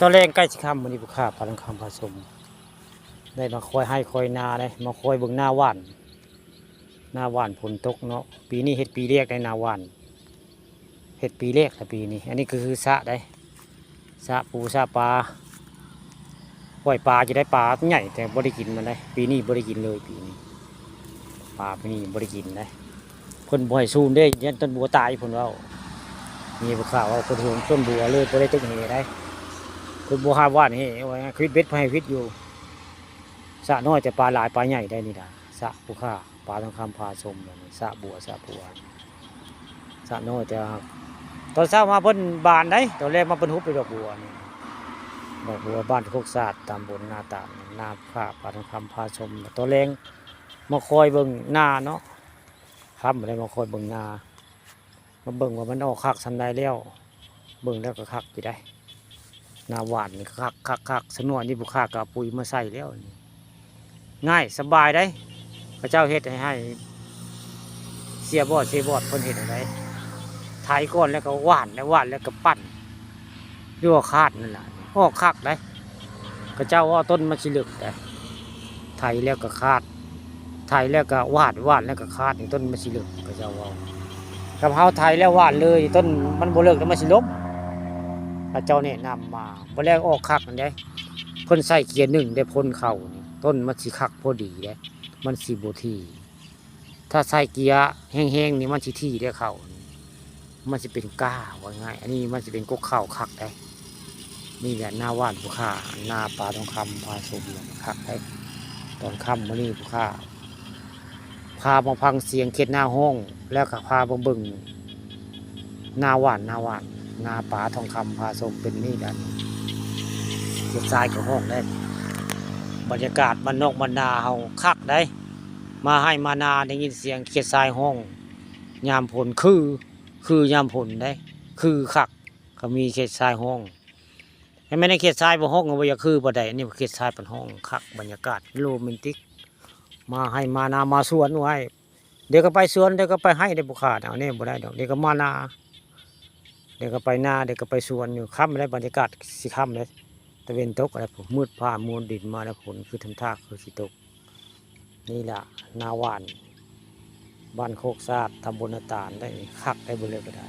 ຕອນແລງໃກ້ຊິຄ່ຳ ມື້ນີ້ຜູ້ຂ້າ ປາທອງຄຳພາຊົມ ໄດ້ມາຄອຍໄຮ່ຄອຍນາເດ້ ມາຄອຍເບິ່ງນາຫວ່ານ ນາຫວ່ານຝົນຕົກເນາະ. ປີນີ້ເຮັດປີແລກໄດ້ນາຫວ່ານ ເຮັດປີແລກລະປີນີ້. ອັນນີ້ກໍຄືສະໄດ໋ ສະປູສະປາ ປ່ອຍປາ ຈະໄດ້ປາໃຫຍ່ ແຕ່ບໍ່ໄດ້ກິນມັນໄດ໋. ປີນີ້ບໍ່ໄດ້ກິນເລີຍ ປີນີ້ ປາປີນີ້ບໍ່ໄດ້ກິນໄດ໋. ເພິ່ນບໍ່ໃຫ້ສູນເດ້ ຢ້ານຕົ້ນບົວຕາຍ ເພິ່ນເວົ້າ. ມີຜູ້ຂ້າເວົ້າ ເພິ່ນຫວງຕົ້ນບົວເລີຍ ບໍ່ໄດ້ຕົກແຫໄດ໋. ເພິ່ນບໍ່ໃຫ້ຫວ່ານແຫ ວ່າຄືເບັດ ໃຫ້ວິດຢູ່. ສະນ້ອຍແຕ່ປາຫຼາຍປາໃຫຍ່ໄດ໋ນີ້ນະ ສະຜູ້ຂ້າ ປາທອງຄຳພາຊົມ ສະບົວ ສະບົວ ສະນ້ອຍແຕ່ວ່າ ຕອນເຊົ້າມາເພິ່ນບານໄດ໋ ຕອນແລງມາເພິ່ນຫຸບດ້ວຍດອກບົວນີ້ ດອກບົວ ບ້ານໂຄກສາດ ຕຳບົນນາຕານ ນາຜູ້ຂ້າ ປາທອງຄຳພາຊົມ. ຕອນແລງມາຄອຍເບິ່ງນາເນາະ ຄ່ຳແລ້ວມາຄອຍເບິ່ງນາ ມາເບິ່ງວ່າມັນອອກຄັກສ່ຳໃດແລ້ວ. ເບິ່ງແລ້ວກໍຄັກຢູ່ໄດ໋ ນາຫວ່ານນີ້ຄັກໆໆ. ສະໜວຍນີ້ຜູ້ຂ້າກໍເອົາປຸຍມາໃສ່ແລ້ວນີ້ ງ່າຍສະບາຍໄດ໋. ເຂົາເຈົ້າເຮັດໃຫ້ ໃຫ້ເຊຍບອດ ເຊຍບອດ ເພິ່ນເຮັດໃຫ້ໄດ໋. ໄຖກ່ອນແລ້ວກໍຫວ່ານ ແລ້ວຫວ່ານແລ້ວກໍປັ່ນ ຫຼືວ່າຄາດນັ້ນລະ ອອກຄັກໄດ໋. ເຂົາເຈົ້າວ່າຕົ້ນມັນຊິເລິກໄດ໋ ໄຖແລ້ວກໍຄາດ ໄຖແລ້ວກໍຫວ່ານ ຫວ່ານແລ້ວກໍຄາດ ນີ້ຕົ້ນມັນຊິເລິກ ເຂົາເຈົ້າເວົ້າ. ຄັນເຮົາໄຖແລ້ວຫວ່ານເລີຍ ຕົ້ນມັນບໍ່ເລິກ ແລ້ວມັນຊິລົ້ມ. ເຂົາເຈົ້າແນະນຳມາ ບໍ່ແລ້ວອອກຄັກນັ້ນເດ້. ເພິ່ນໃສ່ເກຍໜຶ່ງໄດ້ພົ້ນເຂົ້ານີ້ ຕົ້ນມັນຊິຄັກພໍດີເດ້ ມັນຊິບໍ່ຖີ່. ຖ້າໃສ່ເກຍແຮງໆນີ້ ມັນຊິຖີ່ເດ້ ເຂົ້ານີ້ ມັນຊິເປັນກ້າ ເວົ້າງ່າຍ. ອັນນີ້ມັນຊິເປັນກົກເຂົ້າຄັກໄດ໋. ນີ້ແຫຼະນາຫວ່ານຜູ້ຂ້າ ນາປາທອງຄຳພາຊົມ ຄັກໄດ໋. ຕອນຄ່ຳມື້ນີ້ຜູ້ຂ້າ ພາມາຟັງສຽງເຂດນາຮ້ອງ ແລ້ວກໍພາມາເບິ່ງນາຫວ່ານ ນາຫວ່ານ ນາປາທອງຄຳພາຊົມ ເປັນນີ້ແຫຼະ. ເຂດຊາຍກໍຮ້ອງໄດ້ ບັນຍາກາດບ້ານນອກບ້ານນາເຮົາຄັກໄດ໋. ມາໄຮ່ມານາໄດ້ຍິນສຽງເຂດຊາຍຮ້ອງຍາມຝົນ ຄື ຄືຍາມຝົນໄດ໋ ຄືຄັກ. ກໍມີເຂດຊາຍຮ້ອງ ແມ່ນໃນເຂດຊາຍບໍ່ຮ້ອງກໍບໍ່ຢາກຄືປານໃດ. ອັນນີ້ເຂດຊາຍເພິ່ນຮ້ອງຄັກ ບັນຍາກາດໂຣແມນຕິກ. ມາໄຮ່ມານາມາສວນໄວ້ ດຽວກໍໄປສວນ ດຽວກໍໄປໄຮ່ເດ້ຜູ້ຂ້າ. ແນວນີ້ບໍ່ໄດ້ດອກ ດຽວກໍມານາ ດຽວກໍໄປນາ ດຽວກໍໄປສວນຢູ່. ຄ່ຳແລ້ວ ບັນຍາກາດຊິຄ່ຳແລ້ວ ຕາເວັນຕົກແລ້ວ ມືດຟ້າມືດດິນມາແລ້ວ ຝົນຄືທຳທ່າຄືຊິຕົກ. ນີ້ລະນາຫວ່ານ ບ້ານໂຄກສາດ ຕຳບົນນາຕານໄດ໋. ຄັກໄດ໋ ບໍ່ເລີກກໍໄດ້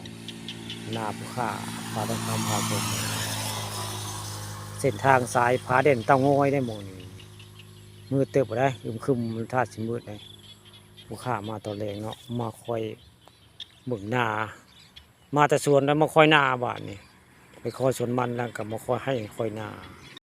ນາຜູ້ຂ້າ ປາທອງຄຳພາຊົມ. ເສັ້ນທາງສາຍຜາແດນເຕົາງອຍໄດ໋ໝ່ອງນີ້ ມືດເຕີບໄດ໋ ອຶມຄຶມ ມັນທ່າຊິມືດໄດ໋. ຜູ້ຂ້າມາຕອນແລງເນາະ ມາຄອຍເບິ່ງນາ ມາແຕ່ສວນແລ້ວມາຄອຍນາ ບາດນີ້ໄປຄອຍສວນມັນ ແລ້ວກໍມາຄອຍໄຮ່ຄອຍນາ.